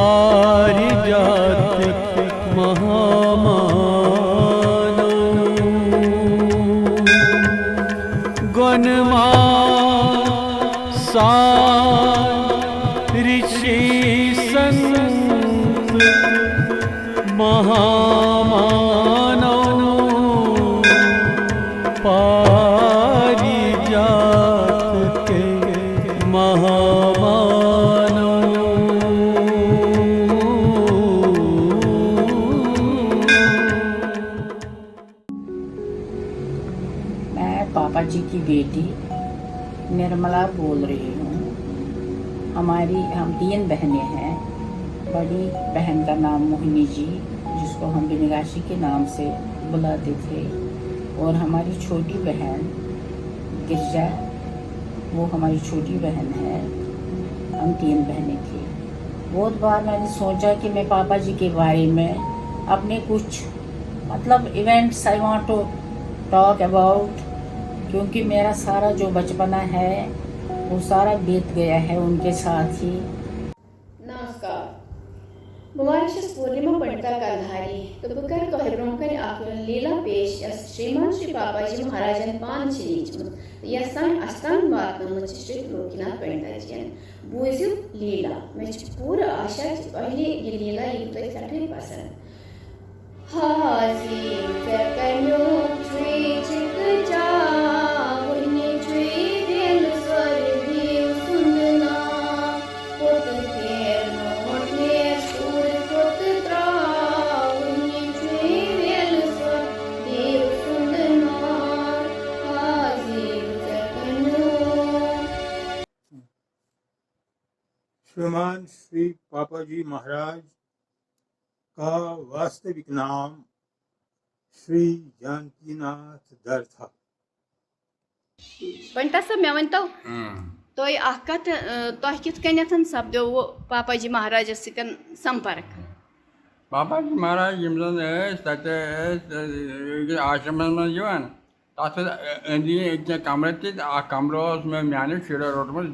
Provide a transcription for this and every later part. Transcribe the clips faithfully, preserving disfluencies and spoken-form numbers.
पारिजात महामानव। गुण मा सार ऋषि संत महामानव। पारिजात के महामानव। मैं पापा जी की बेटी निर्मला बोल रही हूँ। हमारी, हम तीन बहनें हैं। बड़ी बहन का नाम मोहिनी जी, जिसको हम बिनिगाशी के नाम से बुलाते थे, और हमारी छोटी बहन गिरजा, वो हमारी छोटी बहन है। हम तीन बहनें थी। बहुत बार मैंने सोचा कि मैं पापा जी के बारे में अपने कुछ, मतलब, events I want to talk about, क्योंकि मेरा सारा जो बचपना है, वो सारा बीत गया है उनके साथ ही। नमस्कार، بہٕ چھَس پورنیما پنڈتا کندھاری تہٕ بہٕ کرٕ تۄہہِ برٛونٛہہ کنہِ اکھ لیٖلا پیش، یۄس شریمان شری پاپا جی مہاراجن پانہٕ چھِ لیٖچھمٕژ تہٕ یۄس تام اَسہِ تام واتنٲومٕژ چھِ شری لوکیٖناتھ پنڈتا جین۔ بوٗزِو لیٖلا۔ مےٚ چھِ پوٗرٕ آشا زِ تۄہہِ یہِ لیٖلا یِیہِ تۄہہِ سٮ۪ٹھٕے پسنٛد۔ حاضی ژےٚ کمیُک چھُے چھِکہٕ چاوٕنہِ چھُے ویلہٕ سۄرٕ دیو سُنٛد ناو۔ پوٚت پھیرنوٹ نیستوٗر پھوٚت ترٛاوٕنہِ چھُے ویلہٕ سۄرٕ دیو سُنٛد ناو۔ حاضی ژےٚ کمیُک۔ श्रीमान श्री पापा जी महाराज का वास्तविक नाम श्री जानकीनाथ दर था। پنڈتا صٲب، مےٚ ؤنۍ تو، تۄہہِ اکھ کتھ، اۭں، تۄہہِ کِتھ کٔنٮ۪تھ سپدیووٕ پاپا جی مہاراجس سۭتۍ سمپرک؟ پاپا جی مہاراج یِم زن ٲسۍ تتہِ ٲسۍ آشرمس منٛز یِوان، تتھ ٲسۍ أنٛدۍ أنٛدۍ کینٛہہ کمرٕ تہِ، اکھ کمرٕ اوس مےٚ میانہِ شُرٮ۪و روٚٹمُت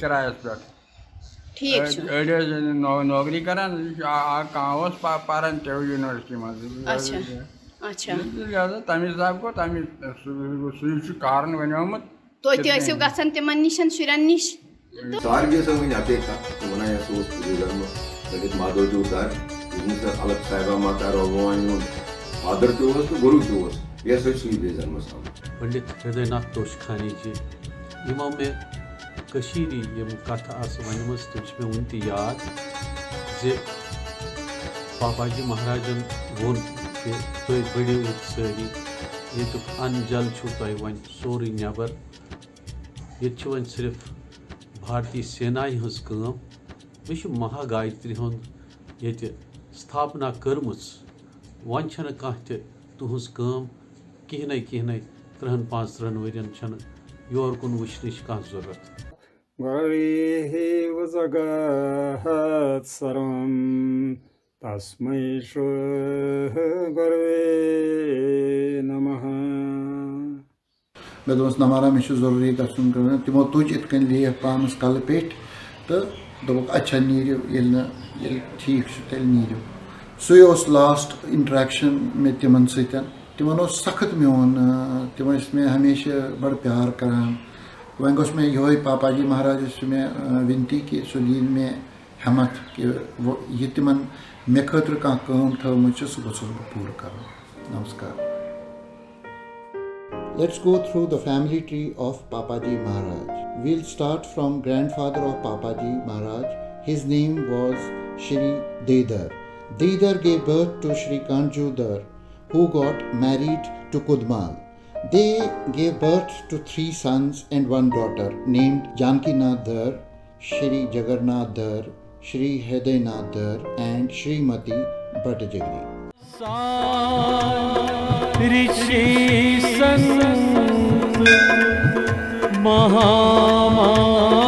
کرایس پٮ۪ٹھ۔ ٹھیٖک چھُ۔ أڑۍ ٲسۍ نو- نوکری کران، یہِ چھُ آ- آ- کانٛہہ اوس پ- پران تہِ یونیورسٹی منٛز۔ اچھا۔ اچھا۔ لہذا تمہِ حساب گوٚو تمہِ سُہ سُے چھُ کارن بنیومُت۔ تُہۍ تہِ ٲسِو گژھان تِمن نِشن شُرٮ۪ن نِش؟ سارگی ہسا وٕنہِ اکے کتھ، تِم ونان یہِ ہسا اوس پُجے گرمہٕ لٔگِتھ مادو تیوٗت در، یُس نہٕ سُہ الگ صاحبہ ماتار اوس وۄنۍ میون فادر تہِ اوس تہٕ گُرو تہِ اوس، یہِ ہسا چھُ سُے بیٚیہِ زنمہٕ سان۔ پنڈت ہردے ناتھ توش خانی جی، یِمو مےٚ کٔشیٖرِ یِم کتھٕ آسہٕ ونِمژٕ، تِم چھِ مےٚ وُنہِ تہِ یاد زِ پاپا جی مہاراجن ووٚن کہِ تُہۍ بٔڑِو ییٚتہِ سٲری، ییٚتیُک ان جل چھُو تۄہہِ وۄنۍ سورُے نٮ۪بر۔ ییٚتہِ چھِ وۄنۍ صرف بھارتی سینایہِ ہٕنٛز کٲم۔ مےٚ چھُ مہا گایتری ہُنٛد ییٚتہِ ستھاپنا کٔرمٕژ۔ وۄنۍ چھَنہٕ کانٛہہ تہِ تُہٕنٛز کٲم کِہنَے کِہنَے، ترٛہَن پانٛژترٛہَن ؤرِین چھَنہٕ یور کُن وٕچھنٕچ کانٛہہ ضروٗرت۔ گُرویہ وزگہت سروم تسمے شروہ گُروے نمہ۔ مےٚ دوٚپمَس، نہ مہراج، مےٚ چھُ ضروٗری گژھُن کٲم۔ تِمو تُج یِتھ کٔنۍ لیف پانَس کَلہٕ پیٚٹھۍ تہٕ دوٚپُکھ، اچھا، نیٖرِو، ییٚلہِ نہٕ، ییٚلہِ ٹھیٖک چھُ، تیٚلہِ نیٖرِو۔ سُے اوس لاسٹ انٹریکشن مےٚ تِمن سۭتۍ۔ تِمن اوس سخت میون، اۭں، تِم ٲسۍ مےٚ ہمیشہٕ بڑٕ پیار کران۔ وۄنۍ گوٚژھ مےٚ یِہوے پاپا جی مہاراجس چھِ مےٚ، اۭں، وِنتی کہِ سُہ دِیِن مےٚ ہٮ۪متھ کہِ وۄنۍ یہِ تِمن مےٚ خٲطرٕ کانٛہہ کٲم تھٲومٕژ چھِ، سُہ گوٚژھُس بہٕ پوٗرٕ کرُن۔ نمسکار۔ Let's go through the family tree of Papaji Maharaj. We'll start from grandfather of Papaji Maharaj. His name was Shri Dedhar. Dedhar gave birth to Shri Kanjudhar, who got married to Kudmal. They gave birth to three sons and one daughter named Janki Nath Dhar, Shri Jagannath Dhar, Shri Hridaynath Dhar, and Shrimati Bhattajagri. ऋषि संत महामानव।